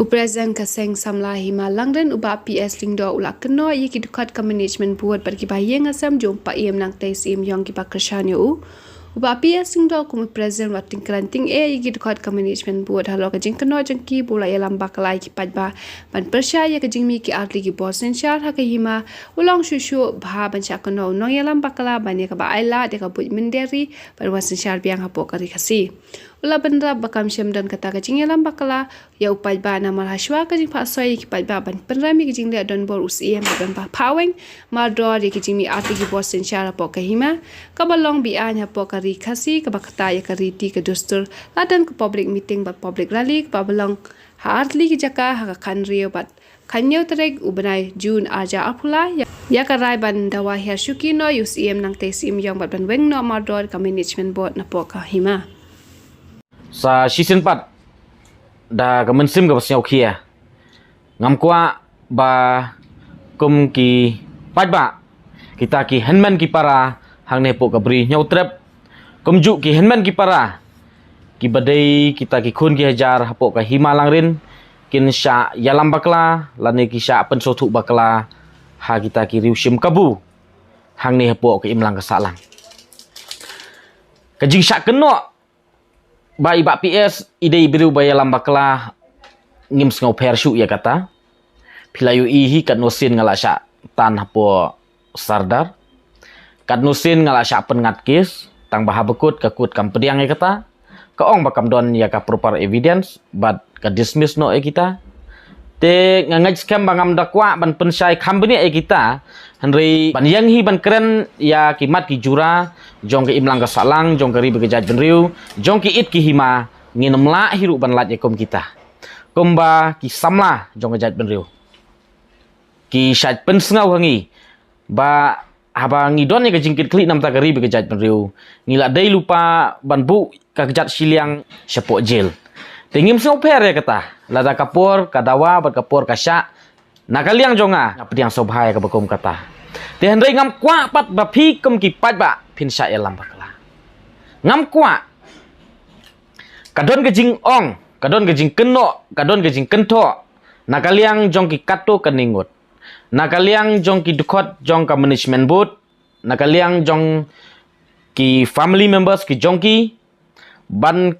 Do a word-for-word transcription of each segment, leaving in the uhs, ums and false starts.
U President ka Seng Samla Hima Langrin, u Bah P S Lyngdoh, u la kynnoh ïa ki dkhot ka Management Board bad ki bahaïing hasem jong u Paiem Nangtei Syiem Ïong kiba kyrshan ïa u. U Bah P S Lyngdoh kum u President u la tyngkhuh tyngeh ïa ki dkhot ka Management Board halor ka jingkynnoh jong ki ba u la ïalam bakla ïa ki paidbah ban pyrshah ïa ka jingmih ki artylli ki bor synshar ha ka hima, u la ong shuh shuh bha ban shah kynnoh u nongïalam bakla ban ïa kaba ailad ïa ka buit mynder ri ban wan synshar biang hapoh ka ri Khasi. U la bynrap ba kam shym don kata ka jingïalam bakla ïa u paidbah, namar hashwa ka jingphohsoi ïa ki paidbah ban pynrem ïa ka jingleh donbor u Syiem, ba don ba phah weng mardor ïa ka jingmih artylli ki bor synshar hapoh ka hima, kaba long be-aiñ hapoh ka ri Khasi, kaba ktah ïa ka riti ka dustur. La don ka public meeting bad public rally kaba long ha artylli ki jaka ha ka khathynriew bad khathynñiew tarik u bnai June arhajar arphew lai, ïa, ïa ka rai ban dawa hiar shuki noh ïa u Syiem Nangtei Syiem Ïong bad ban weng noh mardor ka Management Board napoh ka hima. Sa shisien pat, da ka mynsiem kaba sngewkhia, ngam kwah ba kum ki paidbah, kita ki hynmen ki para hangne hapoh ka Bri Hynñiewtrep, kumjuh ki hynmen ki para kiba dei kita ki khun ki hajar hapoh ka hima Langrin, kin shah ïalam bakla lane ki shah pynsngewthuh bakla ha kita ki riew shim kabu hangne hapoh ka imlang ka sahlang. Ka jingshah kynnoh ba i Bah P S i dei i briew ba ïalam bakla, ngim sngewpher shuh ïa kata. Phi la ïohi hi katno sien nga la shah tan hapoh Sardar. Katno sien nga la shah pynngat kes, tang ba haba kut ka kut kam pdiang ïa kata. Ka ong ba kam don ïa ka proper evidence bad ka dismiss noh ïa kita. Te nga ngeit skhem ba ngam da kwah ban pynshai kham bniah ïa kita, hynrei ban ïeng hi ban kren ïa ki mat ki jura jong ka imlang ka sahlang jong ka ri bad ka jaitbynriew, jong ki it ki hima, ngin ym lah hi ruh ban lait ïa kum kita. Kumba ki samla jong ka jaitbynriew ki shait pynsngew ha ngi ba haba ngi don ïa ka jingkitkhlieh namar ka ri bad ka jaitbynriew, ngi la dei lypa ban buh ka kjat shiliang shapoh jel. Te ngim sngewpher ïa kata, lada ka por ka dawa bad ka por ka shah, na ka liang jong nga, nga pdiang sngewbha ïa kaba kum kata. Te hynrei ngam kwah pat ba phi kum ki paidbah phin shah ïalam bakla. Ngam kwah. Ka don ka jingong, ka don ka jingkynnoh, ka don ka jingkynthoh na ka liang jong ki katto katne ngut, na ka liang jong ki dkhot jong ka Management Board, na ka liang jong ki family members ki jong ki, ban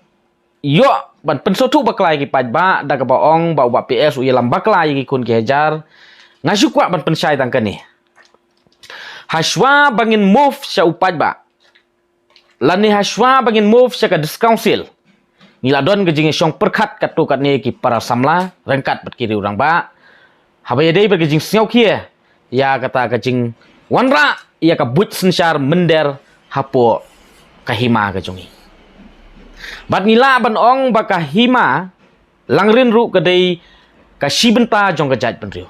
ïoh ban pynsngewthuh bakla ïa ki paidbah da kaba ong ba u Bah P S u ïalam bakla ïa ki khun ki hajar. Nga shu kwah ban pynshai tang kane. Hashwa ba ngin move sha u paidbah, lane hashwa ba ngin move sha ka District Council, ngi la don ka jingïashong pyrkhat katto katne ki para samla ryngkat bad ki riew rangbah, haba ïadei bad ka jingsngewkhia ïa kata ka jingwanrah ïa ka buit synshar mynder hapoh ka hima ka jong ngi. Bad ngi lah ban ong ba ka hima Langrin ruh ka dei ka shi bynta jong ka jaitbynriew.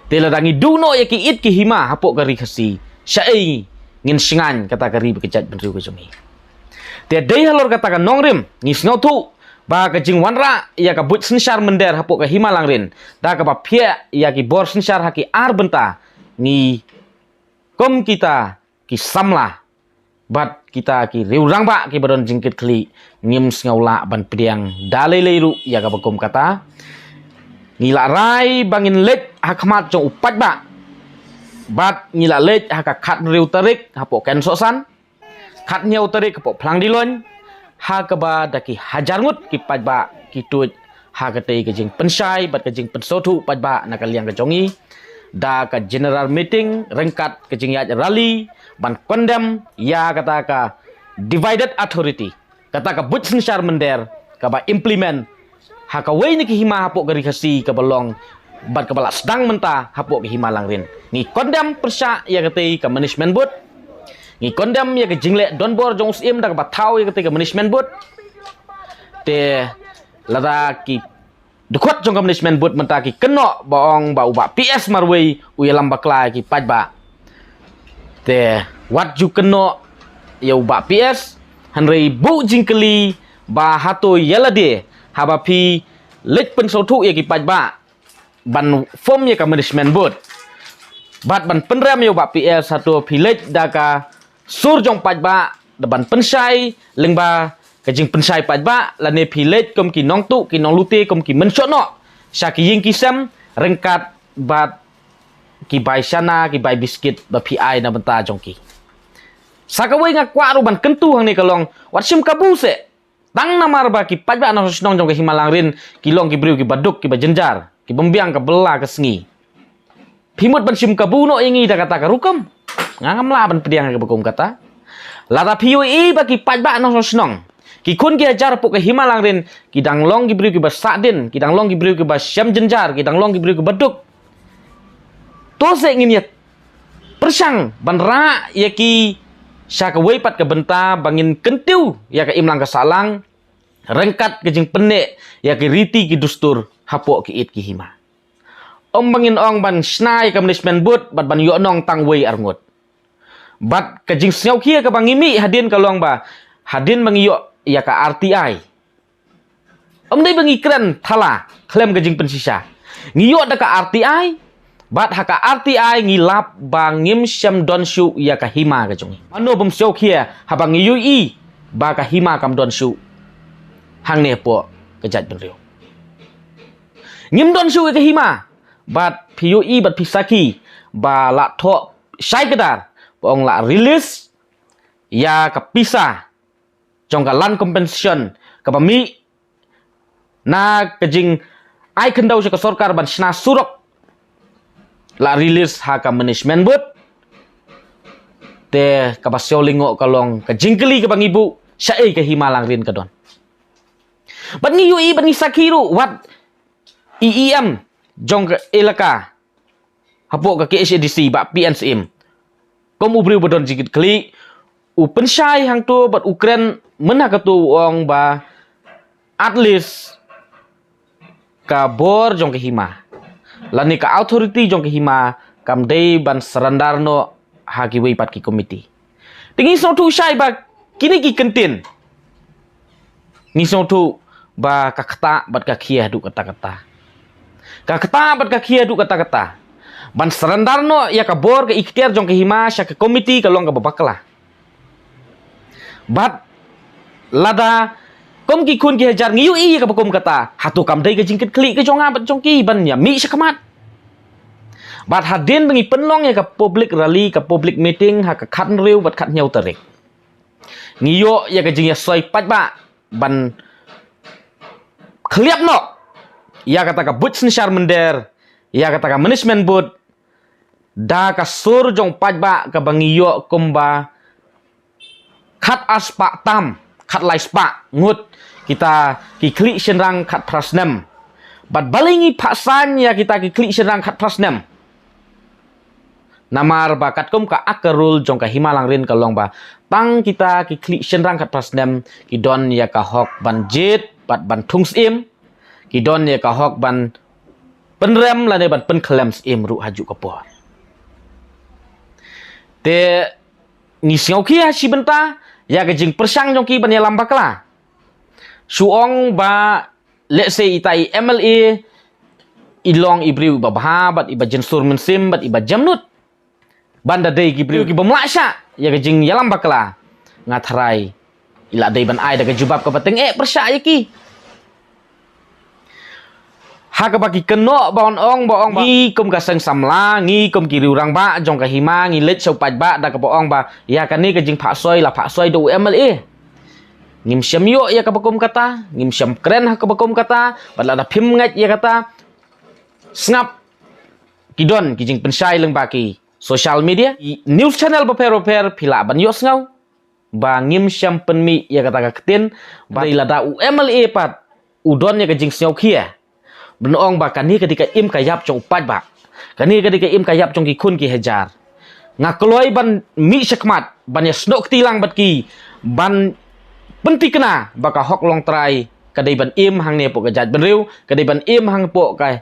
Te lada ngi duh noh ïa ki it ki hima hapoh ka ri Khasi, shaei ngin shngaiñ kata ka ri bad ka jaitbynriew ka jong ngi? Te dei halor kata ka nongrim ngi sngewthuh ba ka jingwanrah ïa ka buit synshar mynder hapoh ka hima Langrin da kaba phiah ïa ki bor synshar ha ki ar bynta, ngi kum kita ki samla bad kita ki riew rangbah kiba don jingkitkhlieh, ngim sngew lah ban pdiang da lei lei ruh ïa kaba kum kata. Ngi la rai ba ngin leit ha khmat jong u paidbah bad ngi la leit ha ka khathynriew tarik hapoh Kynsohsan, khathynñiew tarik hapoh Phlang Diloin, ha kaba da ki hajar ngut ki paidbah ki tuid ha katei ka jingpynshai bad ka jingpynsngewthuh paidbah na ka liang ka jong ngi da ka general meeting ryngkat ka jingïaid rally ban condemn ïa kata ka divided authority, kata ka buit synshar mynder kaba implement ha kawei na ki hima hapoh ka ri Khasi kaba long bad kaba la sdang mynta hapoh ka hima Langrin. Ngi condemn pyrshah ïa katei ka Management Board. Ngi condemn ïa ka jingleh donbor jong u Syiem da kaba thaw ïa katei ka Management Board. Te lada ki dkhot jong ka Management Board mynta ki kynnoh ba ong ba u Bah P S marwei u ïalam bakla ïa ki paidbah, te wat ju kynnoh ïa u Bah P S, hynrei buh jingkylli ba hato ïa lade haba phi leit pynsngewthuh ïa ki paidbah ban form ïa ka Management Board bad ban pynrem ïa u Bah P S, hato phi leit da ka sur jong paidbah da ban pynshai lyngba ka jingpynshai paidbah, lane phi leit kum ki nongtuh, ki nonglute, kum ki mynshohnoh sha ki ïing ki sem, ryngkat bad ki bai shana, ki bai biskit ba phi ai na bynta jong ki. Sa kawei nga kwah ruh ban kyntu hangne ka long, wat shim kabu seh. Tang namar ba ki paidbah nongshong shnong jong ka Hima Langrin ki long ki briew kiba duk, kiba jynjar, ki bym biang ka bylla ka sngi. Phi mut ban shim kabu noh ïa ngi da kata ka rukom? Nga ngam lah ban pdiang ïa kaba kum kata. Lada phi ïohi ba ki paidbah nongshong shnong, ki khun ki hajar hapoh ka Hima Langrin, ki dang long ki briew kiba sahdien, ki dang long ki briew kiba shem jynjar, ki dang long ki briew kiba duk, to seh ngin ïa pyrshang ban rah ïa ki sha kawei pat ka bynta ba ngin kyntiew ïa ka imlang ka sahlang ryngkat ka jingpynneh ïa ki riti ki dustur hapoh ki it ki hima. Ym ba ngin ong ban shna ïa ka management board bad ban ïoh nong tang wei arngut. Bad ka jingsngewkhia kaba ngi mih hadien ka long ba hadien ba ngi ïoh ïa ka R T I, ym dei ba ngi kren thala khlem ka jingpynshisha. Ngi ïoh da ka R T I, bad ha ka R T I ngi lap ba ngim shym don shuh ïa ka hima ka jong ngi. Mano bym sngewkhia haba ngi ïohi ba ka hima kam don shuh hangne hapoh ka jaitbynriew? Ngim don shuh ïa ka hima. Bad phi ïohi bad phi sakhi ba la thoh shai kdar ba ong la release ïa ka pisa jong ka land compensation kaba mih na ka jingai khyndew sha ka sorkar ban shna surok, la release ha ka management board. Te kaba sngewlyngngoh ka long ka jingkylli kaba ngi buh, shaei ka Hima Langrin ka don? Bad ngi ïohi bad ngi sakhi ruh wat i E M jong ka elaka hapoh ka K H A D C, Bah P N Syiem, kum u briew ba don jingkitkhlieh, u pynshai hangto bad u kren mynta kato, u ong ba at least ka bor jong ka hima lane ka authority jong ka hima kam dei ban surrender noh ha kiwei pat ki komiti. Te ngi sngewthuh shai ba kine ki kyntien, ngi sngewthuh ba ka ktah bad ka khia haduh katta katta. Ka ktah bad ka khia haduh katta katta ban surrender noh ïa ka bor, ka iktiar jong ka hima sha ka komiti ka long kaba bakla. Bad lada kum ki khun ki hajar ngi ïohi ïa kaba kum kata, hato kam dei ka jingkitkhlieh ka jong nga bad jong ki ban ïa mih shakhmat? Bad hadien ba ngi pynlong ïa ka public rally, ka public meeting ha ka khathynriew bad khathynñiew tarik, ngi ïoh ïa ka jingïasoi paidbah ban khliap noh ïa kata ka buit synshar mynder, ïa kata ka management board, da ka sur jong paidbah kaba ngi ïoh kumba khat ar spah tam, khat lai spah ngut kita ki khlieh shynrang khatphra snem. Bad balei ngi phah saiñ ïa kita ki khlieh shynrang khatphra snem? Namar ba katkum ka Act, ka rule jong ka Hima Langrin ka long ba tang kita ki khlieh shynrang khatphra snem ki don ïa ka hok ban jied bad ban thung syiem, ki don ïa ka hok ban pynrem lane ban pynkhlem syiem ruh ha juh ka por. Te ngi sngewkhia shi bynta ïa ka jingpyrshang jong ki ban ïalam bakla. Shu ong ba, let's say, ita i M L A i long i briew iba bha bad iba jynsur mynsiem bad iba jemnud. Ban da dei ki briew kiba mlak shah ïa ka jingïalam bakla, nga tharai i la dei ban ai da ka jubab kaba tyngeh pyrshah ïa ki. Ha kaba ki kynnoh ba ong, ong ba ong ba ngi kum ka seng samla, ngi kum ki riew rangbah jong ka hima, ngi leit sha u paidbah da kaba ong ba ïa kane ka jingphah soi la phah soi da u M L A. Ngim shym ïoh ïa kaba kum kata, ngim shym kren ha kaba kum kata, bad lada phim ngeit ïa kata, sngap, ki don ki jingpynshai lyngba ki social media, ki news channel bapher bapher, phi lah ban ïohsngew ba ngim shym pynmih ïa kata ka ktien. Ba dei lada u M L A pat u don ïa ka jingsngewkhia ban ong ba kane ka dei ka im ka ïap jong u paidbah, kane ka dei ka im ka ïap jong ki khun ki hajar, nga kloi ban mih shakhmat ban ïasnoh kti lang bad ki, ban pynthikna ba ka hok longtrai ka dei ban im hangne hapoh ka jaitbynriew, ka dei ban im hang hapoh ka,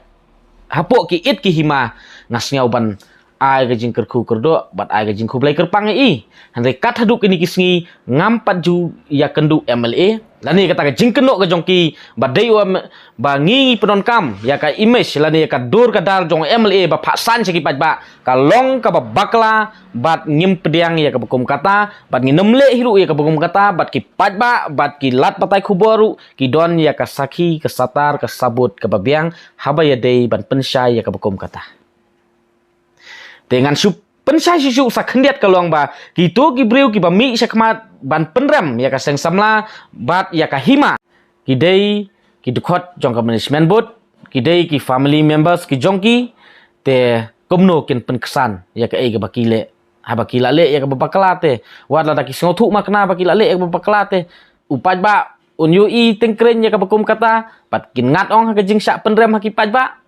hapoh ki it ki hima. Nga sngew ban ai ka jingkyrkhu kyrdoh bad ai ka jingkhublei kyrpang ïa i. Hynrei kat haduh kine ki sngi ngam pat ju ïakynduh M L A lane kata ka jingkynnoh ka jong ki ba dei u M-, ba ngi pyndonkam ïa ka image lane ïa ka dur ka dar jong M L A ba phah san sha ki paidbah ka long kaba bakla bad ngim pdiang ïa kaba kum kata bad ngin ym leh hi ruh ïa kaba kum kata bad ki paidbah bad ki lad pathai khubor ruh ki don ïa ka sakhi ka satar ka sabut kaba biang haba ïadei ban pynshai ïa kaba kum kata. Te ngan shu pynshai shisha sa khyndiat ka long ba kito ki briew kiba mih shakhmat ban pynrem ïa ka seng samla bad ïa ka hima ki dei ki dkhot jong ka management board, ki dei ki family members ki jong ki. Te kumno kin pynksan ïa kaei kaba ki leh haba ki la leh ïa kaba bakla te. Wat lada ki sngewthuh makna ba ki la leh ïa kaba bakla te u paidbah un ïohi tyngkrein ïa kaba kum kata bad kin ngat ong ha ka jingshah pynrem ha ki paidbah.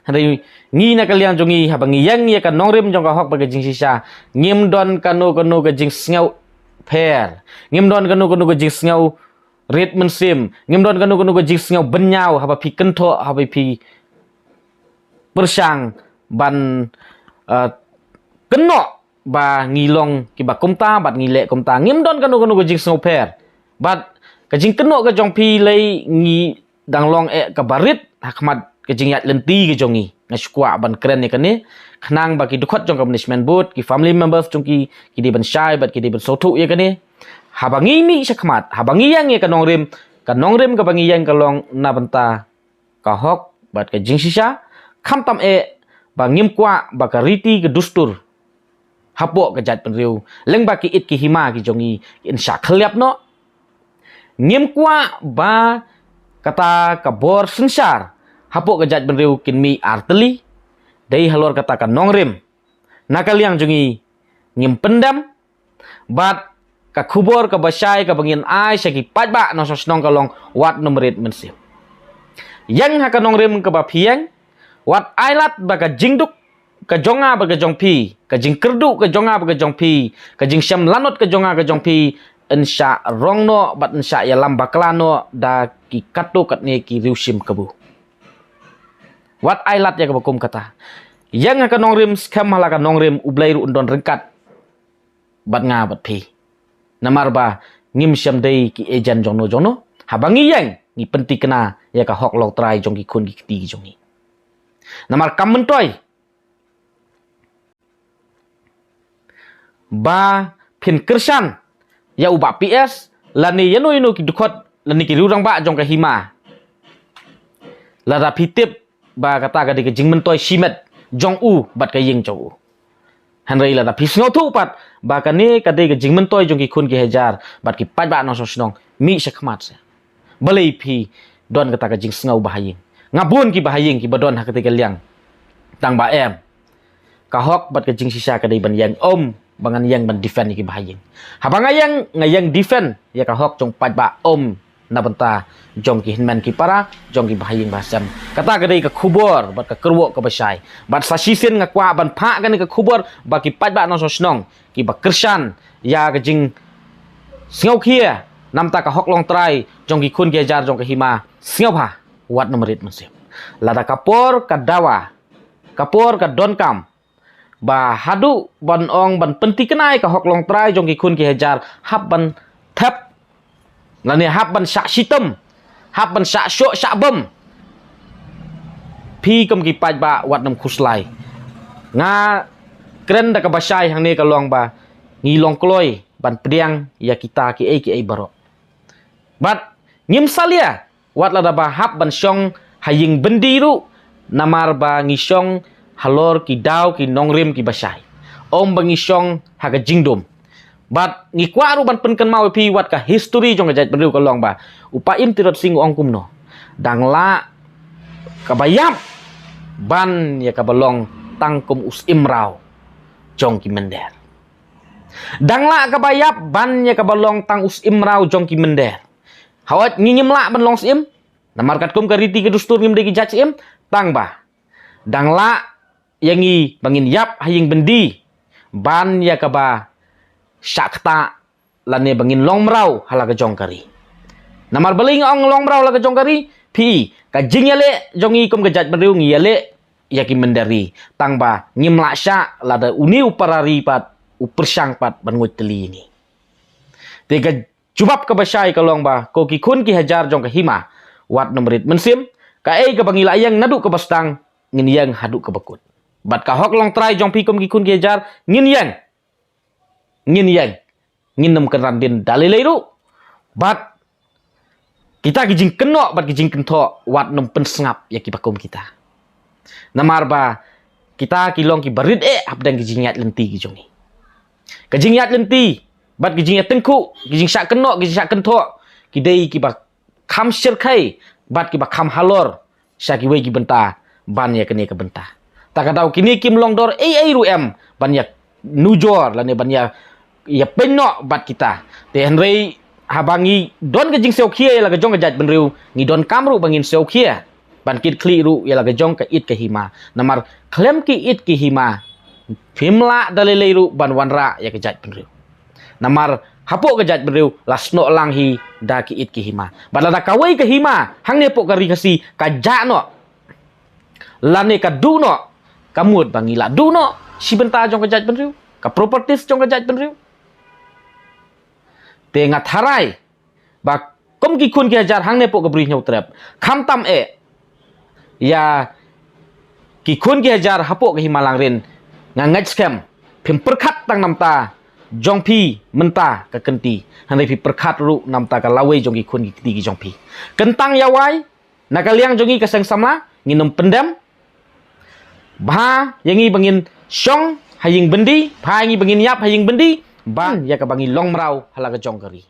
Hynrei ngi na ka liang jong ngi haba ngi ïeng ïa ka nongrim jong ka hok bad ka jingshisha ngim don kano kano ka jingsngew pher, ngim don kano kano ka jingsngew rit mynsiem, ngim don kano kano ka jingsngew bynñiaw haba phi kynthoh haba phi pyrshang ban, eh, kynnoh ba ngi long kiba kumta bad ngi leh kumta, ngim don kano kano ka jingsngew pher. Bad ka jingkynnoh ka jong phi lei ngi dang long eh kaba rit ha khmat ka jingïaid lynti ka jong ngi. Nga shu kwah ban kren ïa kane khnang ba ki dkhot jong ka management board, ki family members jong ki, ki dei ban shai bad ki dei ban sngewthuh ïa kane. Haba ngi mih shakhmat, haba ngi ïeng ïa ka nongrim, ka nongrim kaba ngi ïeng ka long na bynta ka hok bad ka jingshisha, khamtam eh ba ngim kwah ba ka riti ka dustur hapoh ka jaitbynriew lyngba ki it ki hima ki jong ngi kin shah khylliap noh. Ngim kwah ba kata ka bor synshar hapoh ka jaitbynriew kin mih artylli. Dei halor kata ka nongrim na ka liang jong ngi ngim pyndem bad ka khubor kaba shai kaba ngin ai sha ki paidbah nongshong shnong ka long wat nym rit mynsiem. Ïeng ha ka nongrim kaba phi ïeng, wat ai lad ba ka jingduk ka jong nga bad ka jong phi, ka jingkyrduh ka jong nga bad ka jong phi, ka jingshem lanot ka jong nga ka jong phi yn shah rong noh bad yn shah ïalam bakla noh da ki katto katne ki riewshim kabu. Wat ai lad ïa kaba kum kata. Ïeng ha ka nongrim skhem ha la ka nongrim U Blei ruh un don ryngkat bad nga bad phi. Namar ba ngim shym dei ki agent jongno jongno. Haba ngi ïeng ngi pynthikna ïa ka hok longtrai jong ki khun ki kti ki jong ngi. Namar kam myntoi ba phin kyrshan ïa u Bah P S lane ïano ïano ki dkhot lane ki riewrangbah jong ka hima. Lada phi tip ba kata ka dei ka jingmyntoi shimet jong u bad ka ïing jong u. Hynrei lada phi sngewthuh pat ba kane ka dei ka jingmyntoi jong ki khun ki hajar bad ki paidbah nongshong shnong, mih shakhmat seh. Balei phi don kata ka jingsngew bahaïing? Nga bun ki bahaïing kiba don ha kata ka liang. Tang ba em, ka hok bad ka jingshisha ka dei ban ïeng, ym ba ngan ïeng ban defend ïa ki bahaïing. Haba nga ïeng, nga ïeng defend ïa ka hok jong paidbah, ym na bynta jong ki hynmen ki para, jong ki bahaïing bahasem. Kata ka dei ka khubor bad ka kyrwoh kaba shai. Bad sa shisien nga kwah ban phah kane ka khubor ba ki paidbah nongshong shnong kiba kyrshan ïa ka jingsngewkhia namta ka hok longtrai jong ki khun ki hajar jong ka hima, sngewbha wat nym rit mynsiem. Lada ka por ka dawa, ka por ka donkam ba haduh ban ong ban pynthikna ïa ka hok longtrai jong ki khun ki hajar, hap ban thep lane hap ban shah shitom, hap ban shah shoh shah bom. Phi kum ki paidbah wat nym khuslai. Nga kren da kaba shai hangne ka long ba ngi long kloi ban pdiang ïa kita kiei kiei baroh. Bad ngim salia wat lada ba hap ban shong ha ïing byndi ruh, namar ba ngi shong halor ki daw ki nongrim kiba shai, ym ba ngi shong ha ka jingdum. Bad ngi kwah ruh ban pynkynmaw ïa phi wat ka history jong ka jaitbynriew ka long ba u Paiem Tirot Sing u ong kumno: dang lah kaba ïap ban ïa kaba long tang kum u syiem mraw jong ki mynder. Dang lah kaba ïap ban ïa kaba long tang u syiem mraw jong ki mynder. Hawat ngi ngim lah ban long syiem, namar katkum ka riti ka dustur ngim dei ki jait syiem, tang ba dang lah ïa ngi ba ngin ïap ha ïing byndi ban ïa kaba shah ktah lane ba ngin long mraw ha la ka jong ka ri. Namar balei nga ong long mraw ha la ka jong ka ri? Phi, ka jingïaleh jong ngi kum ka jaitbynriew ngi ïaleh ïa ki mynder ri, tang ba ngim lah shah lada une u para ri pat u pyrshang pat ban nguid tylli ïa ngi. Te ka jubab kaba shai ka long ba ko ki khun ki hajar jong ka hima, wat nym rit mynsiem, kaei kaba ngi la ïeng naduh kaba sdang ngin ïeng haduh kaba kut. Bad ka hok longtrai jong phi kum ki khun ki hajar ngin ïeng. Ngin ïeng, ngin nym kynran dien da lei lei ruh. Bad kita ki jingkynnoh bad ki jingkynthoh wat nym pynsngap ïa kiba kum kita. Namar ba kita ki long kiba rit eh hapdeng ki jingïaid lynti ki jong ngi. Ka jingïaid lynti bad ki jingïatyngkhuh, ki jingshah kynnoh, ki jingshah kynthoh, ki dei kiba kham shyrkhei bad kiba kham halor sha kiwei ki bynta ban ïa kane ka bynta. Ta ka daw kine kim long dor ei ei ruh em ban ïa nujor lane ban ïa, ïa pynnoh bad kita. Te hynrei haba ngi don ka jingsngewkhia ïa la ka jong ka jaitbynriew, ngi donkam ruh ba ngin sngewkhia ban kit khlieh ruh ïa la ka jong ka ïit ka hima. Namar khlem ki ïit ki hima phim lah da lei lei ruh ban wanrah ïa ka jaitbynriew. Namar hapoh ka jaitbynriew la snoh lang hi da ki ïit ki hima. Bad lada kawei ka hima hangne hapoh ka ri Khasi ka jah noh lane ka duh noh, ka mut ba ngi la duh noh shi bynta jong ka jaitbynriew, ka properties jong ka jaitbynriew. Te nga tharai ba kum ki khun ki hajar hangne hapoh ka Bri Hynñiewtrep, khamtam eh ïa ki khun ki hajar hapoh ka hima Langrin, nga ngeit skhem phim pyrkhat tang namta jong phi mynta ka kynti, hynrei phi pyrkhat ruh namta ka lawei jong ki khun ki kti ki jong phi. Kyntang ïa wai, na ka liang jong ngi ka seng samla ngin nym pyndem bha ïa ngi ba ngin shong ha ïing byndi, bha ïa ngi ba ngin ïap ha ïing byndi, ban ïa kaba ngi long mraw ha la ka jong ka ri.